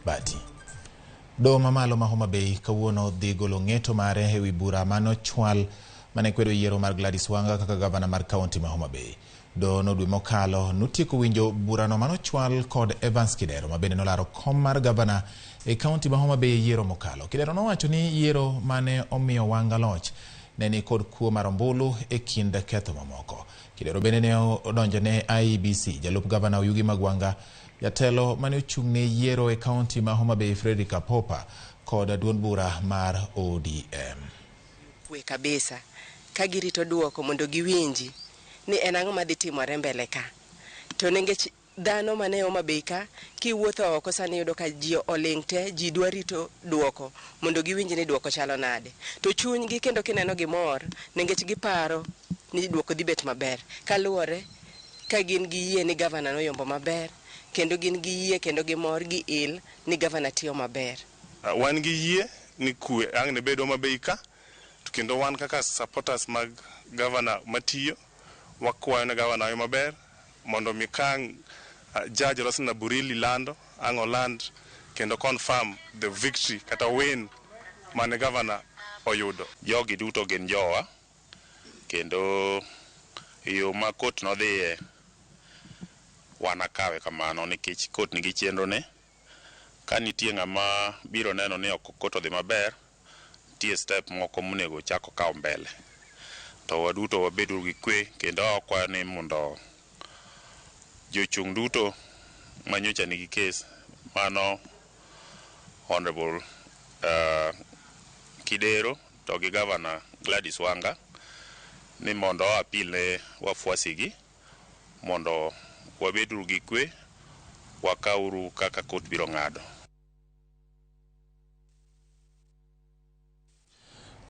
Bati. Doho mamalo ma Homa Bay kawuono dhi golo ng'eto mare ewi bura manochwal mane kwedo yiero mar Gladys Wanga kaka gavana mar kaunti ma Homa Bay. Doho no dwe mokalo notieko winjo burano manochwal kod Evans Kidero ma bende nolaro kom mar gavana e kaunti ma Homa Bay e yiero mokalo. Kidero nowacho ni yiero mane omiyo Wanga loch ne ni kod kuo mar ombulu e kind ketho mamoko. Kidero bende ne odonjo ne IEBC, jalup gavana Oyugi Magwanga, jatelo mane ochung' ne yiero e kaunti ma Homa Bay Frederick Apopa kod duond bura mar ODM. Kwe kabisa ka girito duoko mondo giwinji ni en ang'o madhi timore mbele ka. To nikech dhano mane Homa Bay ka kiwuotho oko sani iyudo ka ji oling' te, ji dwa rito duoko mondo giwinj ni duoko chalo nade. To chunygi kendo kineno gimor nikech giparo ni duoko dhi bet maber kaluwore ka gin gi yie ni gavana noyombo maber kendo gin gi yie kendo gimor gi il ni gavana tiyo maber. Wan gi yie ni kwe ang' ne bed Homa Bay ka to kendo wan kaka supporters mag gavana matiyo wakwayo ne gavana oyo maber mondo mi ka ang' Judge Roselyn Aburili lando ang' oland kendo confirm the victory kata win mane gavana oyudo. Jogi duto gin jowa kendo yo ma court nodhiye wanakawe kamano nikech court nigi chenro ne. Ka nitie ng'ama biro neno ni ok court odhi maber, nitie step moko monego chak okaw mbele. To waduto wabeduru gi kwe kendo wakwayo ni mondo jochung' duto manyocha nigi kes mano Honorable Kidero to gi Governor Gladys Wanga ni mondo o appeal ne wafuasi gi mondo wabeduru gi kwe, wakawuru kaka court biro ng'ado.